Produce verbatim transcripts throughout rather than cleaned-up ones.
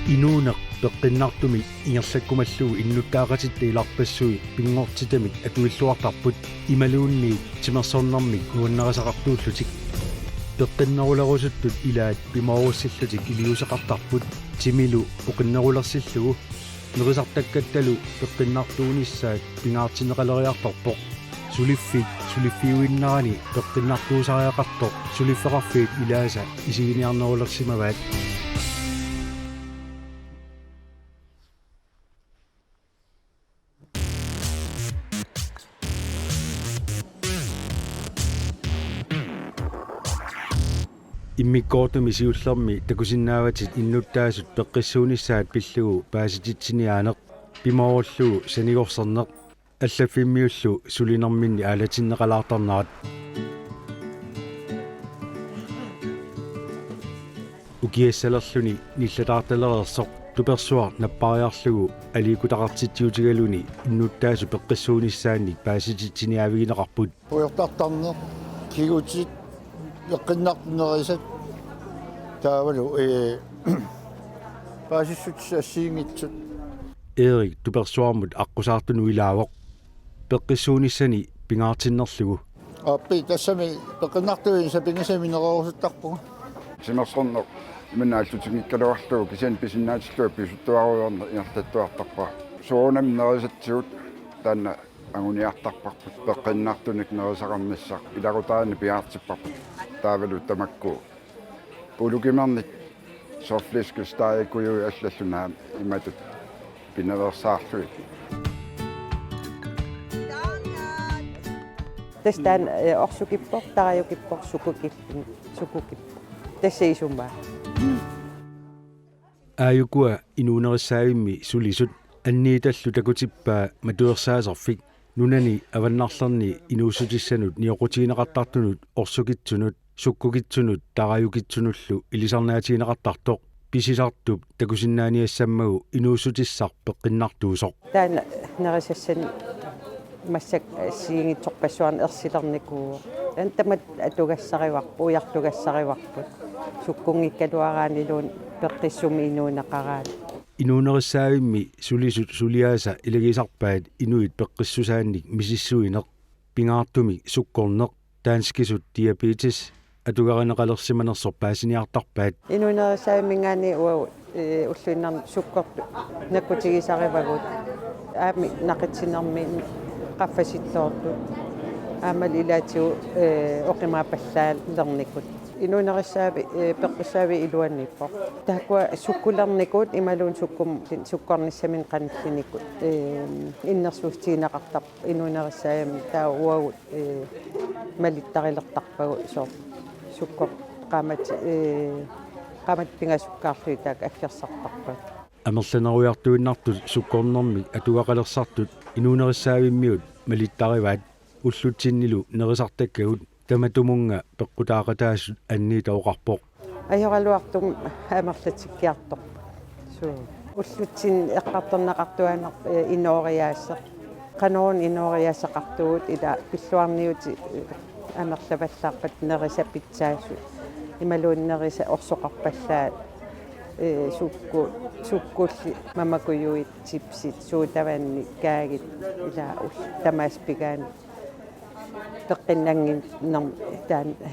Inuuneq peqqinnartumik ingerlakkumallugu innuttaaqatitta ilarpassui pinngortitamik atuilluartarput imaluunniit timersornermik nuannarisaqartuullutik. Peqqinnerulerusuttut ilaat pimoorussillutik iliuuseqartarput timilu oqinnerulersillugu. Nerisartakkattalu peqqinnartuunissaat pingaartinneqaleriartorpoq. Suliffik suliffiuinnarani peqqinnartuusariaqartoq suliffeqarfiit ilaasa isiginiarnerulersimavaat. Immikkoortumi siullermi takusinnaavatit innuttaasut peqqissuunissaat pillugu paasititsiniaaneq, pimoorullugu sanigorserneq, allaffimmiullu sulinerminni aalatinneqalaartarnerat. Ukiassalerluni nillataartalereersoq tupersuaq nappariarlugu aliikkutaqartitsiutigaluni innuttaasut peqqissuunissaannik paasititsiniaavigineqarput. Pujortartarneq, kigutit, peqqinnartut nerisat, taavalu, ee, paasissutissat assigiinngitsut. Erik tupersuarmut aqqusaartunut ilaavoq. Peqqissuunissani pingaartinnerlugu. Aappi, tassami peqqinnartuunik sapinngisamik nereerusuttarpugut. Timersorneq imanna allutinngikkaluarlugu kisianni pisinnaatillunga pisuttuarujoorneq ingerlattuartarpara. Soorunami nerisatsigut taanna anguniartarparput peqqinnartunik nerisaqarnissaq ilaqutariinni piaartipparput taavalu tamakku pulukimernik soorlu flæskesteg kujuit allallu naamik imatut pinaveersaarlugit. Tassa taanna, eh, orsukippoq, tarajukippoq, sukkukip-, sukkukippoq. Tassa isumaa. Aajukua inuunerissaavimmik sulisut anniitallu takutippaa matuersaaserfik nunani avannarlerni inuussutissanut nioqqutigineqartartunut orsukitsunut, sukkukitsunut, tarajukitsunullu ilisarnaatigineqartartoq pisisartup takusinnaaniassammagu inuussutissaq peqqinnartuusoq. Taanna nerisassanik massakkut assigiinngitsorpassuarnik ersilernikuuvoq. Taanna tamatta atugassarivarput, ujartugassarivarput. Sukkunngikkaluaraanniluunniit peqqissumik inuuneqaraanni. Inuunerissaavimmi sulisut suliaasa ilagisarpaat inuit peqqissusaannik misissuineq, pingaartumik sukkorneq, danskisut diabetes, atugarineqalersimanersoq paasiniartarpaat. Inuunerissaavimminngaanniit uagut, eh, ulluinnarni sukkortut nakkutigisarivagut. Aamma naqitsinermi qaffasittoortut. Aammalu ilaatigut, eh, oqimaapallaalernikut. Inuunerissaavik, eh, peqqissaaviup iluaniippoq. Taakkua sukkulernikut imaluunniit sukkum-, sukkornissaminnik qanillinikut, eh, innersuussutigineqartarpoq inuunerissaavimmi taava uagut, eh, malittarilertarpagut soorlu sukkor-, qaammat-, eh, qaammatit pingasukkaarlugit taakku aggersartarpagut. Amerlanerujartuinnartut sukkornermik atugaqalersartut inuunerissaavimmiut malittarivaat ullutsinnilu nerisartakkagut tamatumunnga peqqutaaqataasut anniitaq oqarpoq. Ajoraluartumik amerlatikkiartorput. Suu. Ullutsinni eqqartorneqartuaannarpoq, eh, inooriaaseq. Qanoruna inooriaaseqartugut ila pilluarniutit, eh, amerlavallaarpata nerisat pitsaasut. Imaluunniit nerisat orsoqarpallaat, eh, sukku-, sukkulli mamakujuit, chipsit, sodavandit, kaagit, ila ullut tamaasa pigaanni peqqinnannginnermik taanna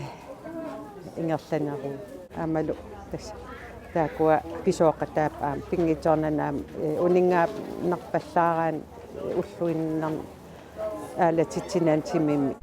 ingerlaneruvoq. Aammalu tassa taakkua pisooqataapput aamma pinngitsoornani aamma, eh, uninngaannarpallaaraanni ulluinnarni aalatitsinaani timimmi.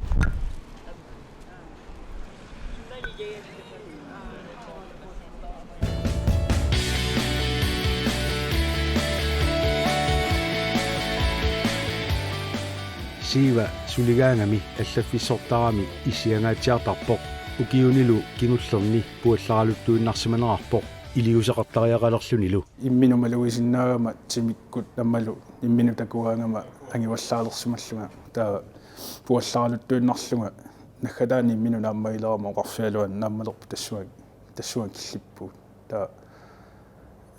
Siiva suligaangami allaffissortarami issiangaatsiartarpoq, ukiunilu kingullerni puallaraluttuinnarsimanerarpoq iliuuseqartariaqalerlunilu. Imminut malugisinnaagama timikkut aammalu imminut takugaangama angivallaalersimallunga taava puallaraluttuinnarlunga naggataani imminut naammagilerama oqarfigaluarlunga naammalerput tassunga, tassunga killippugut. Taava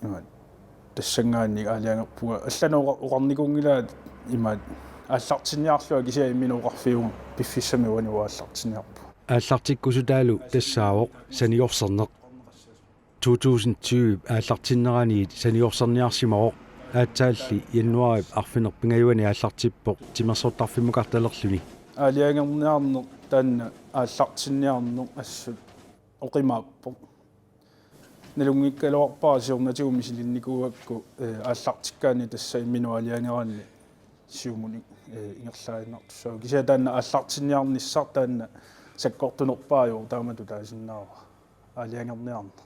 imaat tassanngaanniit aalajangerpunga allanut oqa-, oqarnikuunngilaat imaat aallartinniarlunga kisianni imminut oqarfigaanga piffissami uani uanga aallartinniarpunga. Aallartikkusutaalu tassaavoq sanigorserneq. to tusind tyve aallartinneraniit saniorsarniarsimavoq, aatsaalli januaarip arfineq-pingajuani aallartippoq timersortarfimmukartalerluni. Aalajangerniarneq taanna aallartinniarneq assut oqimaappoq. Nalunngikkaluarpara siornatigut misilinnikuugakku, eh, aallartikkaanni tassa imminut aalajangeranni siumut, eh, ingerlaaginnartussaavugut. Kisianni taanna aallartinniarnissaq taanna sakkortunerpaajuvoq, taamatut taasinnaavara aalajangerniarneq.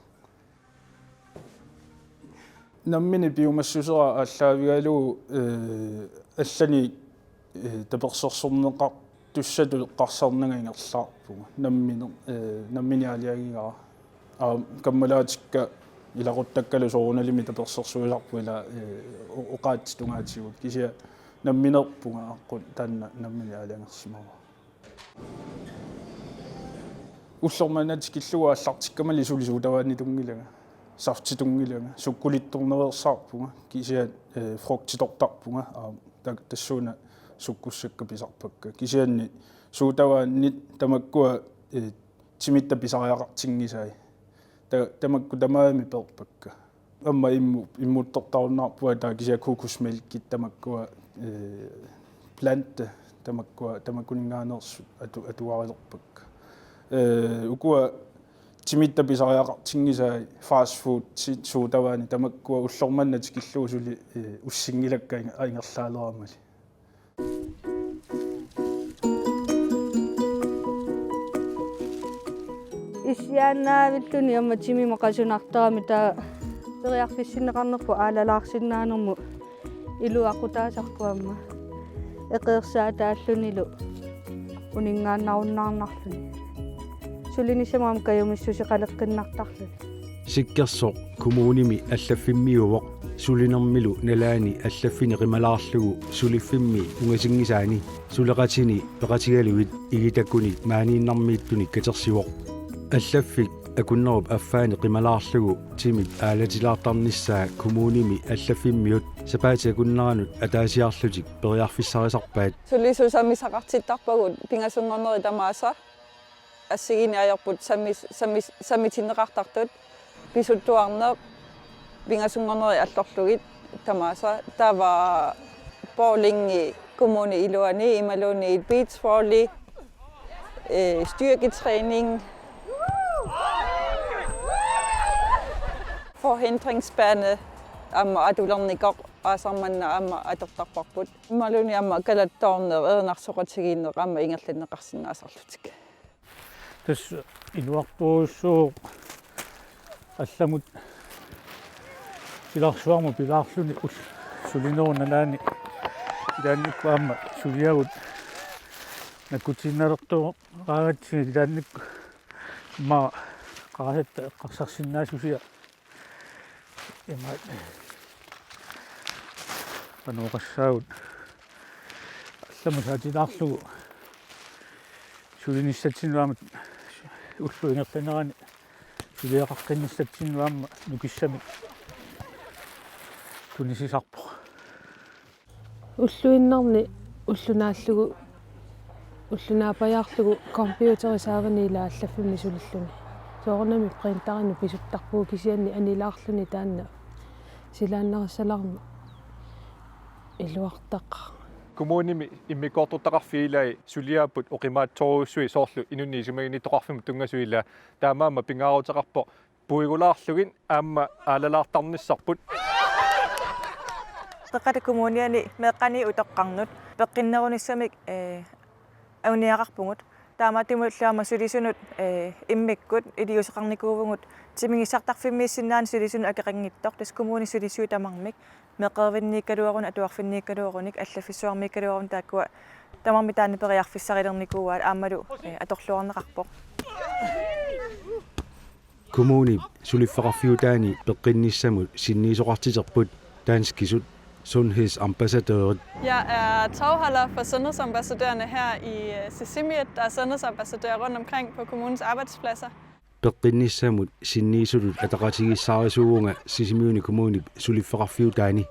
Nammineq piumassusera aallaavigalugu, eh, allanik, eh, tapersersorneqartussatut eqqarsarnanga ingerlaarpunga. Nammineq, eh, nammineq aalajangigara. Aamma kammalaatikka ilaquttakkalu soorunalimi tapersersuisarput ila, eh, o-, oqaatsit tungaatigut. Kisianni namminerpunga aqqut taanna nammineq aalajangersimavara. Ulloq manna tikillugu aallartikkamali suli sodavanditunngilara, saftitunngilara, sukkulittornereersaarpunga, kisianni, eh, frugtitortarpunga, aamma ta-, tassuuna sukkussakka pisarpakka. Kisianni sodavandit tamakkua, eh, timitta pisariaqartinngisai. Ta-, tamakku tamarmik peerpakka. Aamma immu-, immuttortarunnaarpunga taava kisianni kokosmælkit tamakkua, eh, plante tamakkua, tamakkuninngaanneersut atu-, atuarilerpakka. Eh, ukua timitta pisariaqartinngisai fast food, si-, sodavandit tamakkua ulloq manna tikillugu suli, eh, ussinngilakka inger-, ingerlaaleramali. Issiaannaavilluni aamma timimut qasunartarami taava periarfissinneqarnerput aalalaarsinnaanermut iluaqutaasarpoq aamma eqeersaataallunilu uninngaannarunnaarnarluni. Sulinissamut aamma kajumissuseqaleqqinnartarluni. Sikkersoq kommunimi allaffimmiuvoq, sulinermilu nalaani allaffini qimalaarlugu suliffimmi ungasinngisaani suleqatini peqatigalugit igitakunik maaniinnarmiittunik katersivoq. Allaffik akunnerup affaani qimalaarlugu timip aalatilaartarnissaa kommunimi allaffimmiut sapaatip akunneranut ataasiarlutik periarfissarisarpaat. Sulisut sammisaqartittarpagut pingasunngornerit tamaasa. Assigiinneq ajorput sammis-, sammis-, sammitinneqartartut pisuttuarneq pingasunngornerit allorlugit tamaasa. Taava bowlingi kommunip iluani imaluunniit beach volley, eh, styrketræning, forhindringsbane aamma atulernikoq aasaq manna aamma atortarparput. Imaluunniit aamma kalattoorneq, erinarsoqatigiinneq aamma ingerlanneqarsinnaasarlutik. Tassa iluartorujussuuvoq allamut silarsuarmut pilaarluni ul-, sulinerup nalaani ilaannikkut aamma suliagut nakkutiinnalertoraangatsigit ilaannikkut immaqa qarasatta eqqarsarsinnaassusia. Imaat. Qanoq oqassaagut. Allamut saatilaarlugu sulinissatsinnut aamma ullup ingerlanerani suliaqaqqinnissatsinnut aamma nukissamik tunisisarpoq. Ulluinnarni ulloq naallugu, ulloq naapajaarlugu computerit saavani ila allaffimmi sulilluni. Soorunami printerinik pisuttarpugut kisianni anilaarluni taanna silaannarissalaarmat iluartaqaaq. Kommunimi immikkoortortaqarfiit ilai suliaapput oqimaatsorujussuit soorlu inunnik isumaginnittoqarfimmut tunngasut ilaa. Taamaammat pingaaruteqarpoq puigulaarlugit aamma aalalaartarnissarput. Qeqqata Kommuniani meeqqaniit utoqqarnut peqqinnerunissamik, eh, anguniagaqarpugut. Taamaattumillu aamma sulisunut, eh, immikkut iliuuseqarnikuuvugut timigissartarfimmiissinnaanut sulisunut akeqanngitsoq, tassa kommunip sulissui tamarmik meeqqerivinniikkaluarunik, atuarfinniikkaluarunik, allaffissuarmiikkaluarunik, taakkua tamarmik taanna periarfissarilernikuuaat aammalu, eh, atorluarneqarpoq. Kommunip suliffeqarfiutaani peqqinnissamut sinniisoqartiterput danskisut sundhedsambassadørit. Jeg er tovholder for sundhedsambassadørerne her i, øh, Sisimiut, der er sundhedsambassadører rundt omkring på kommunens arbejdspladser. Peqqinnissamut sinniisutut ataqatigiissaarisuuvunga Sisimiuni kommunip suliffeqarfiutaani.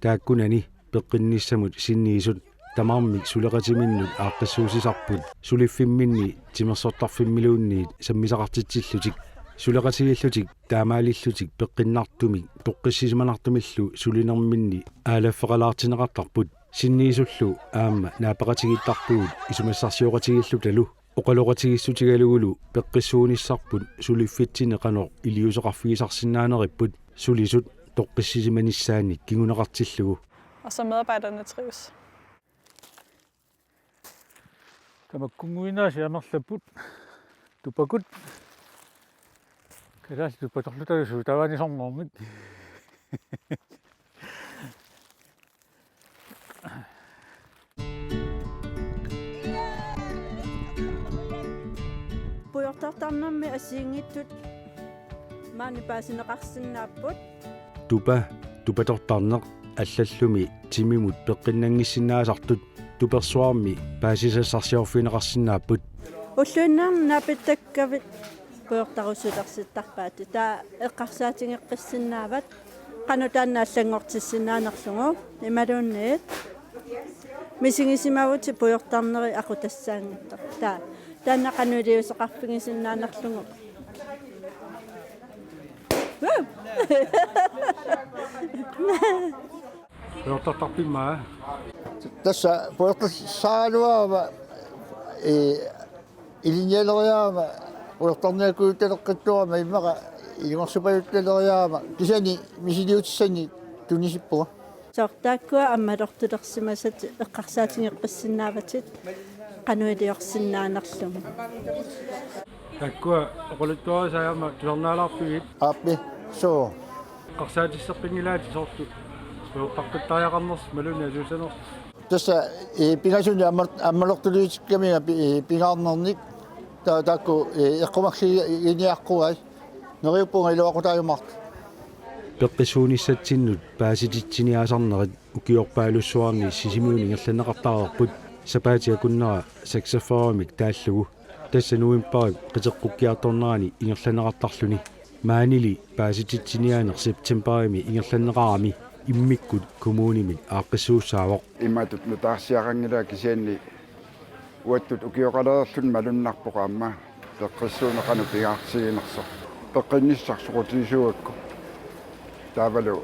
Taakkunani peqqinnissamut sinniisut tamarmik suleqatiminnut aaqqissuussisarput suliffimminni timersortarfimmiluunniit sammisaqartitsillutik. Suleqatigiillutik taamaalillutik peqqinnartumik toqqissisimanartumillu sulinerminni aalaffeqalaartinneqartarput, sinniisullu aamma naapeqatigiittarpugut isumassarsioqatigiillutalu. Oqaloqatigiissutigalugulu peqqissuunissarput suliffitsinni qanoq iliuuseqarfigisarsinnaaneripput sulisut toqqissisimanissaannik kinguneqartillugu. Og så medarbejderne trives. Tamakkunnguinaasiit amerlapput tupakkut. Kalaallit tupatorluta suutavaani sornermik. Pujortartarnermi assigiinngitsut maani paasineqarsinnaapput. Tupa, tupatortarneq allallumi timimut peqqinnanngissinnaasartut tupersuarmi paasisassarsiorfigineqarsinnaapput. Ulluinnarni naapittakkatit pujortarusulersittarpaat. Taava eqqarsaatigeqqissinnaavat qanoq taanna allanngortissinnaanerlugu imaluunniit misigisimavutit pujortarneri aqutassaanngitsoq. Taava taanna qanoq iliuuseqarfigisinnaanerlugu. Pujortartarpimmaa? Tassa pujortassagaluarama, ee, ilinnialeriarama pujortarniakkujuttaleriarama immaqa ilungersupajuttalereerama kisianni misiliutissannik tunisippunga. Soorlu taakkua ammalortulersimasatit eqqarsaatigeqqissinnaavatit qanoq iliorsinnaanerlugu. Taakkua oqaluttuarisai aamma tusarnaalaarpigit? Aappi, suu. Eqqarsaatisseqqinngilaat soorlu pujortaqqittariaqarnersut imaluunniit asuussanersut? Tassa, ee, pingasunik amma-, ammalortuliutikkaminga pi-, ee, pingaarnernik ta-, taakku, ee, eqqumaffiginiaqquai. Neriuppunga iluaqutaajumaartut. Peqqissuunissatsinnut paasititsiniaasarnerit ukiorpaalussuarni Sisimiuni ingerlanneqartareerput sapaatip akunnera seksogfyrremik taallugu. Tassa novembarip qiteqqukkiartornerani ingerlanneqartarluni. Maanili paasititsiniaaneq septembarimi ingerlanneqarami immikkut kommunimit aaqqissuussaavoq. Imatut nutaarsiaqanngilanga kisianni uattut ukioqalereerluni malunnarpoq aamma peqqissuuneq qanoq pingaartiginersoq. Peqqinnissaq soqutigisuugakku. Taavalu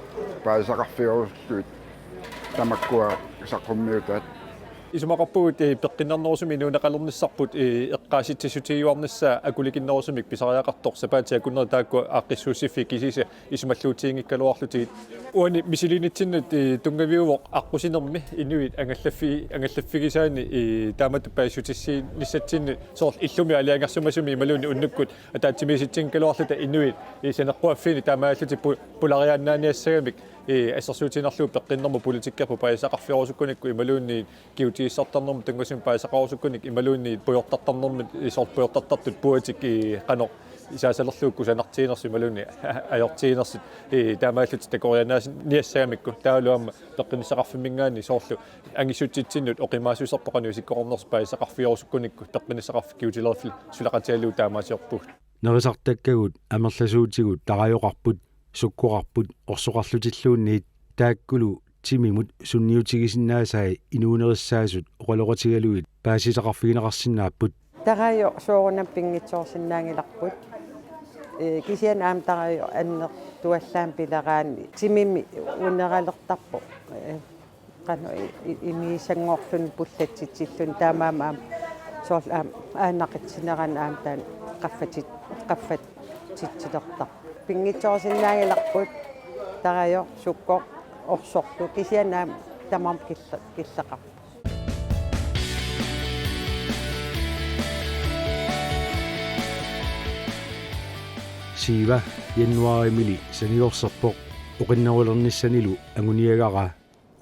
paasisaqarfigerusullutik tamakkua saqqummiutaat. Isumaqarpugut, ee, peqqinnarnerusumik inuuneqalernissarput, ee, eqqaasitsissutigiuarnissaa akulikinnerusumik pisariaqartoq sapaatip akunneri taakku aaqqissuussiffiit kisiisa isumalluutiginngikkaluarlutigit. Uani misiliinitsinnut, ee, tunngaviuvoq aqqusinermi inuit angallaffi-, angallaffigisaanni, ee, taamatut paasissutissiinissatsinni soorlu illumi aalajangersimasumi imaluunniit unnukkut ataatsimiisitsinngikkaluarluta inuit, ee, saneqquaffiini taamaallutik pu-, pulariaannaaniassagamik, ee, assersuutigiinnarlugu peqqinnermut politikkerput paasisaqarfigerusukkunikku imaluunniit kigutigissartarnermut tunngasumik paasisaqarusukkunik imaluunniit pujortartarnermut, ee, soorlu pujortartartut puatik, ee, qanoq isaasalerlugu kusanartiginersut imaluunniit ajortiginersut, ee, taamaallutik takoriaannaaniassagamikku taavalu aamma peqqinnissaqarfimminngaanniit soorlu angissutsitsinnut oqimaassuserput qanoq isikkoqarnersoq paasisaqarfigerusukkunikku peqqinnissaqarfik kigutileriffik suleqatigalugu taamaasiorpugut. Nerisartakkagut amerlasuutigut tarajoqarput, sukkoqarput orsoqarlutilluunniit taakkulu timimut sunniutigisinnaasai inuunerissaasut oqaloqatigalugit paasisaqarfigineqarsinnaapput. Tarajoq soorunami pinngitsoorsinnaanngilarput. Ee, kisianni aamma tarajoq annertuallaamik pileraanni timimi uneralertarpoq. Ee, qanoq i-, i-, imigissanngorluni pullatsitsilluni taamaammat aamma soorlu aamma aanaqqitsinerani aamma taanna qaffatit-, qaffatsitsilertarpoq. Pinngitsoorsinnaanngilarput tarajoq, sukkoq, orsorlu kisianni aamma tamarmik kille-, killeqarput. Siiva januarimili saniorserpoq oqinnerulernissanilu anguniagaraa.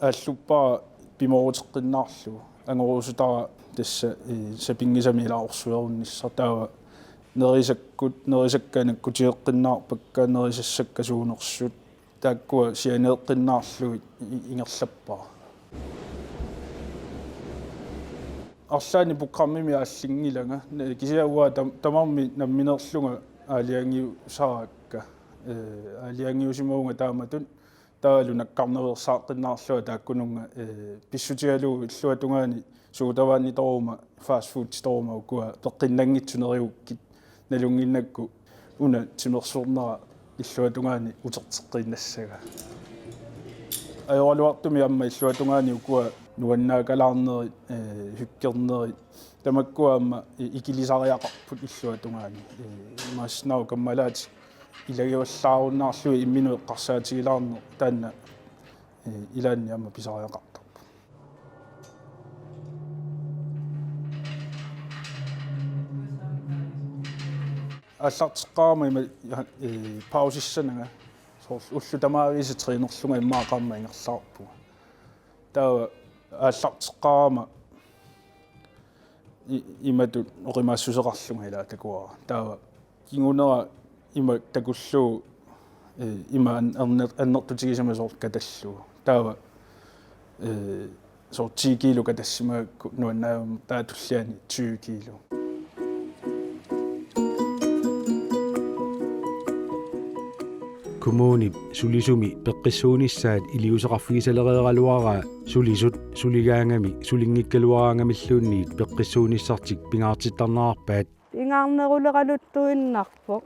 Aalluppara pimooruteqqinnaarlugu angoruusutara tassa, ee, sapinngisamik ilaa orsuerunnissaq taava nerisakkut, nerisakka nakkutigeqqinnaarpakka, nerisassakka suunersut, taakkua sianeeqqinnaarlugit i-, ingerlappara. Arlaannik programmimi aallinngilanga, ne-, kisianni uanga tam-, tamarmik nammineerlunga aalajangiusarakka, ee, aalajangiusimavunga taamatut, taavalu nakkarnaveersaaqqinnaarlunga taakkununnga, ee, pissutigalugu illuatungaani sodavanditooruma, fast fooditooruma ukua peqqinnanngitsut neriukkit nalunnginnakku Una timersornera illuatungaani uterteqqiinnassagaa. Ajoraluartumik aamma illuatungaani ukua nuannaakalaarnerit, eh, hyggenerit, tamakkua aamma i-, ikilisariaqarput illuatungaani. Eh, imaassinnaavoq kammalaatik ilagivallaarunnaarlugit imminut eqqarsaatigilaarneq taanna, eh, ilaanni aamma pisariaqartarpoq. Aallarteqqaarama ima, ja, eh, pausissananga. Soorlu ullut tamaviisa trænerlunga immaqa aamma ingerlaarpunga. Taava aallarteqqaarama i-, imatut oqimaassuseqarlunga ilaa takuara. Taava kingunera ima takullugu, eh, ima an-, anner-, annertutigisama soorlu katallugu. Taava, eh, soorlu ti kilo katassimagakku nuannaavimma taava tulliani tyve kilo. Kommunip sulisumi peqqissuunissaat iliuuseqarfigisalereeraluaraa sulisut suligaangami sulinngikkaluaraangamilluunniit peqqissuunissartik pingaartittarnerarpaat. Pingaarneruleraluttuinnarpoq.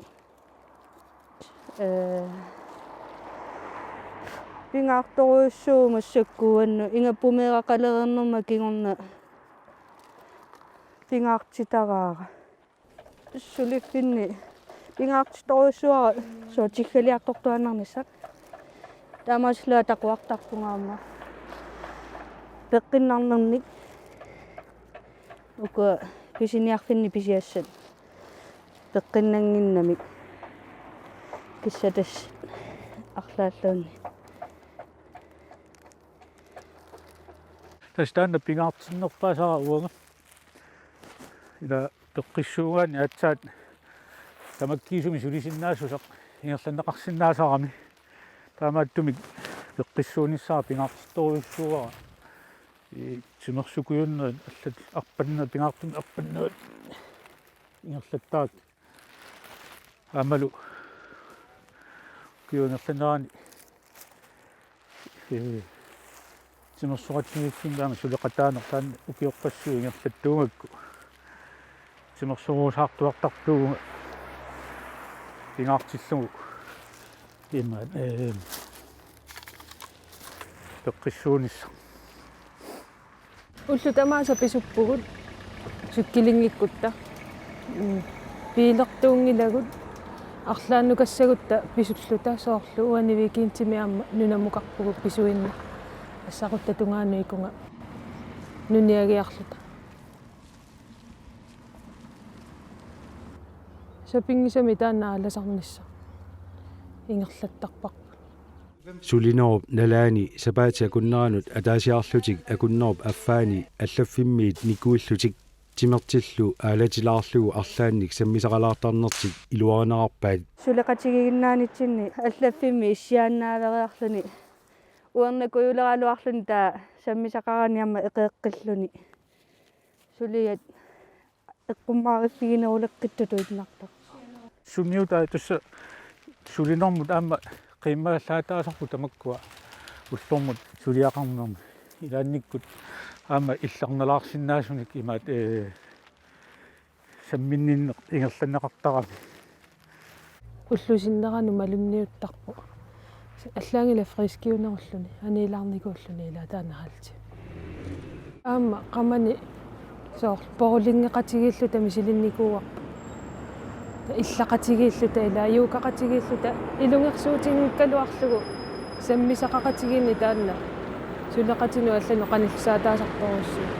Ee, pingaartorujussuuvoq massakkut uannut ingammik pumeeraqalereernerma kingorna pingaartitaraara. Suliffinni pingaartittorujussuara soorlu tiggaliartortuaannarnissaq. Taamaasillunga takuartarpunga aamma peqqinnarnernik ukua pisiniarfinni pisiassat peqqinnannginnamik kissatassat arlaalluunniit. Tassa taanna pingaartinnerpaasara uanga. Ila peqqissuugaanni aatsaat tamakkiisumik sulisinnaassuseq ingerlanneqarsinnaasarami. Taamaattumik peqqissuunissara pingaartittorujussuuara. I timersukujunneri allat arpannerit, pingaartumik arpannerit ingerlattarakku. Aammalu ukiup ingerlanerani, ee, timersoqatigiiffimmik aamma suleqataaneq taanna ukiorpassuit ingerlattuugakku timersoruusaartuartartuuvunga pingaartillugu ima, ee, peqqissuunissaq. Ullut tamaasa pisuppugut cykelingikkutta. Mm. Biilertuunngilagut arlaannukassagutta pisulluta, soorlu uani weekendimi aamma nunamukarpugut pisuinnaq. Assarutta tungaanut ikunga nuniagiarluta. Sapinngisamik taanna aalasarnissaq ingerlattarparput. Sulinerup nalaani sapaatip akunneranut ataasiarlutik akunnerup affaani allaffimmiit nikuillutik timertillu aalatilaarlugu arlaannik sammisaqalaartarnertik iluarinerarpaat. Suleqatigiinnaanitsinni allaffimmi issiaannaaveriarluni uernakujuleraluarluni taava sammisaqarani aamma eqeeqqilluni. Suliat eqqummaariffigineruleqqittutut innartarpoq. Sunniutaa tassa sulinermut aamma qiimmagallaataasarput tamakkua ullormut suliaqarnermi. Ilaannikkut aamma illarnalaarsinnaasunik imaat, ee, samminninneq ingerlanneqartarami. Ullup sinneranut malunniuttarpoq. Allaanngilaq friskiunerulluni, aniilaarnikuulluni ilaa taanna halti. Aamma qamani soorlu bowlingeqatigiilluta misilinnikuuarput. Illaqatigiilluta ilaa yogaqatigiilluta ilungersuutinngikkaluarlugu sammisaqaqatigiinneq taanna suleqatinut allanut qanillisaataasartorujussuuvoq.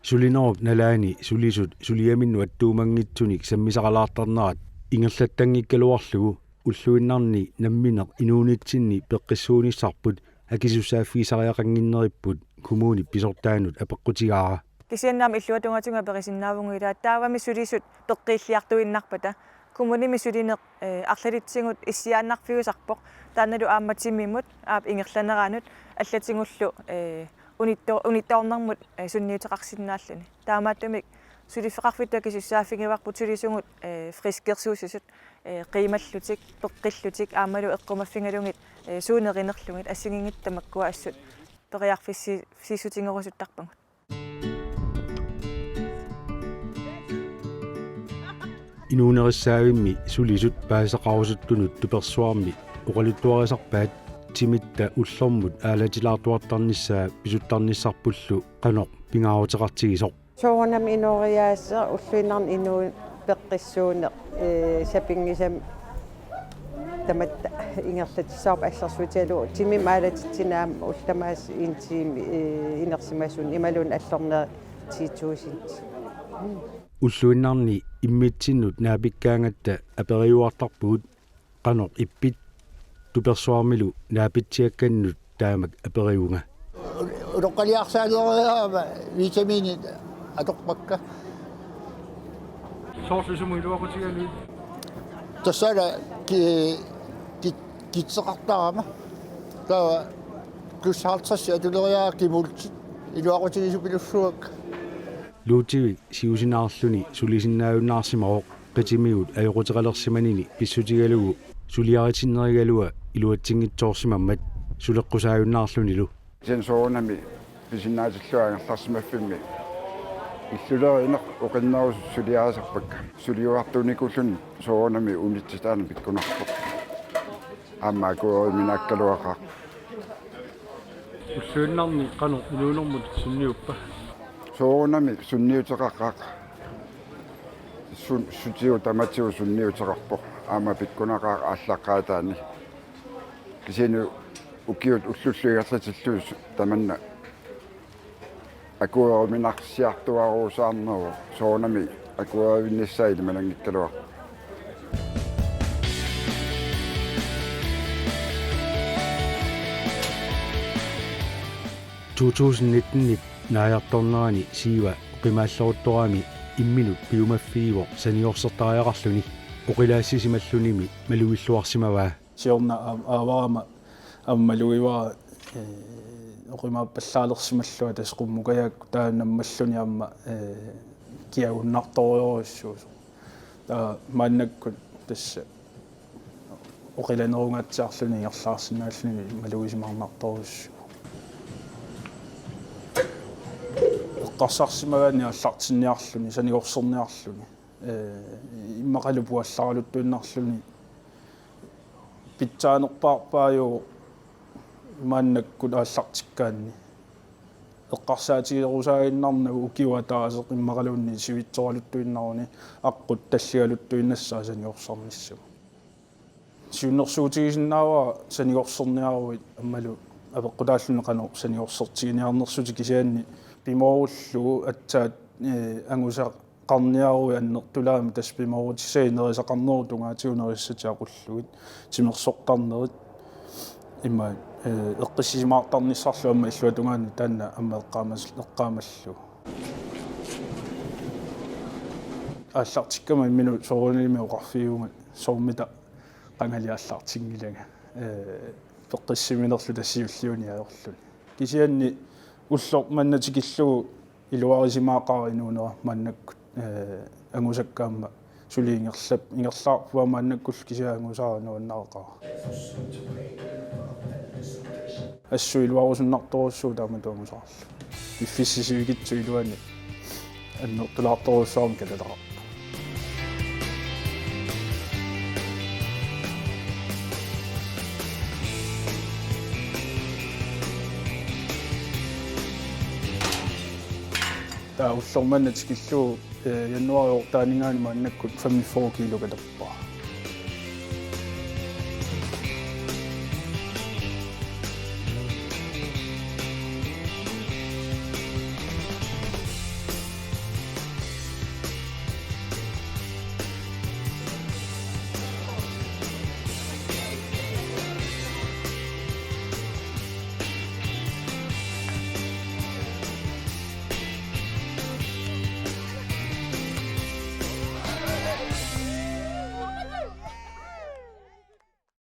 Sulinerup nalaani sulisut suliaminnut attuumanngitsunik sammisaqalaartarnerat ingerlattanngikkaluarlugu ulluinnarni nammineq inuunitsinni peqqissuunissarput akisussaaffigisariaqannginneripput kommunip pisortaanut apeqqutigaara. Kisianni aamma illuatungaatsinnut aperisinnaavunga ilaa taavami sulisut peqqiilliartuinnarpata. Kommunimi sulineq, eh, arlalitsigut issiaannarfiusarpoq. Taannalu aamma timimut, aap ingerlaneranut, allatigullu, eh, unitto-, unittoornermut, eh, sunniuteqarsinnaalluni. Taamaattumik suliffeqarfittut akisussaaffigivarput sulisugut, eh, friskersuussisut, eh, qiimallutik, peqqillutik, aammalu eqqumaffigalugit, eh, suut nerinerlugit, assigiinngitsut tamakkua assut periarfissi-, -ffissutigerusuttarpagut. Inuunerissavimmi sulisut paasisaqarusuttunut tupersuarmi oqaluttuarisarpaat timitta ullormut aalatilaartuartarnissaa pisuttarnissarpullu qanoq pingaaruteqartigisoq. Soorunami inooriaaseq ulluinnarni inuuneq peqqissuuneq, ee, sapinngisamik tamatta ingerlatissavarput assersuutigalugu timimik aalatitsineq aamma ullut tamaasa en time, ee, inersimasunik imaluunniit allorneri ti tusind. Ulluinnarni immitsinnut naapikkaangatta aperiuartarpugut qanoq ippit, tupersuarmilu naapitsiakkannut taamak aperivunga. Utoqqaliarsaalereerama vitaminit atorpakka. Soorlu sumut iluaqutigaluit? Tassalu ki-, ki-, kitseqartarama. Taava plus halvtreds atuleriarama kimultit iluaqutigisupilluakka. Luutivik siusinaarluni sulisinnaajunnaarsimavoq qitimigut ajoquteqalersimanini pissutigalugu suliaritinnerigalaat iluatsinngitsoorsimammat suleqqusaajunnaarlunilu. Kisianni soorunami pisinnaatillugu angerlarsimaffimmi illulerineq oqinnerusut suliarisarpakka. Suliuartuunikuulluni soorunami unitsitaaneq pikkunarpoq. Aamma akueriuminaakkaluaqaaq. Ulluinnarni qanoq inuunermut sunniuppa? Soorunami sunniuteqaqaaq. Sun-, sutigut tamatigut sunniuteqarpoq. Aamma pikkunaqaaq aallaqqaataani. Kisianni ukiut ullullu ingerlatillugu su-, tamanna akueriuminarsiartuaarusaarneruvoq, soorunami akueriuvinnissaa ilimananngikkaluarpoq. To tusind nitten-ip naajartornerani Siiva oqimaalleruttorami imminut piumaffigivoq saniorsertariaqarluni, oqilaassisimallunimi malugilluarsimavaa. Siorna aa-, aavarama aamma malugivara, ee, oqimaappallaalersimallunga tassa qummukajaakkut taava nammalluni aamma, ee, kiagunnartorujorujussuusoq. Taava maannakkut tassa oqilanerungaatsiarluni ingerlaarsinnaalluni malugisimaarnartorujussuuvoq. Eqqarsarsimagaanni aallartinniarluni, sanigorserniarluni. Ee, immaqalu puallaraluttuinnarluni pitsaanerpaarpaajuvoq maannakkut aallartikkaanni. Eqqarsaatigerusaaginnarnagu ukiup ataaseq immaqaluunniit sivitsoraluttuinnaruni aqqut talligaluttuinnassaaq sanigorsernissamut. Siunnersuutigisinnaavara sanigorserniaruit aammalu apeqqutaalluni qanoq sanigorsertiginiarnersutit, kisianni pimoorullugu aatsaat, ee, angusaqarniaruit annertulaamik tassa pimoorutissagineq nerisaqarnerup tungaatigut nerisassatit aqullugit timersortarnerit ima, ee, eqqissisimaartarnissarlu aamma illuatungaani taanna aamma eqqaamas-, eqqaamallugu. Aallartikkama imminut soorunalimi oqarfigivunga soormita qangali aallartinngilanga, ee, peqqissiminerlu tassa siulliuni ajorluni. Kisianni ulloq manna tikillugu iluarisimaaqaara inuunera maannakkut, ee, angusakka aamma suli ingerlap-, ingerlaarpara maannakkullu kisianni angusaara nuannaraqaara. Assut iluarusunnartorujussuuvoq taamatut angusaarlu. Piffissaq sivikitsoq iluani annertulaartorujussuarmik katataqarpoq. Taava ulloq manna tikillugu, ee, januaarip otteaninngaanniit maannakkut femogfyrre kilo katappara.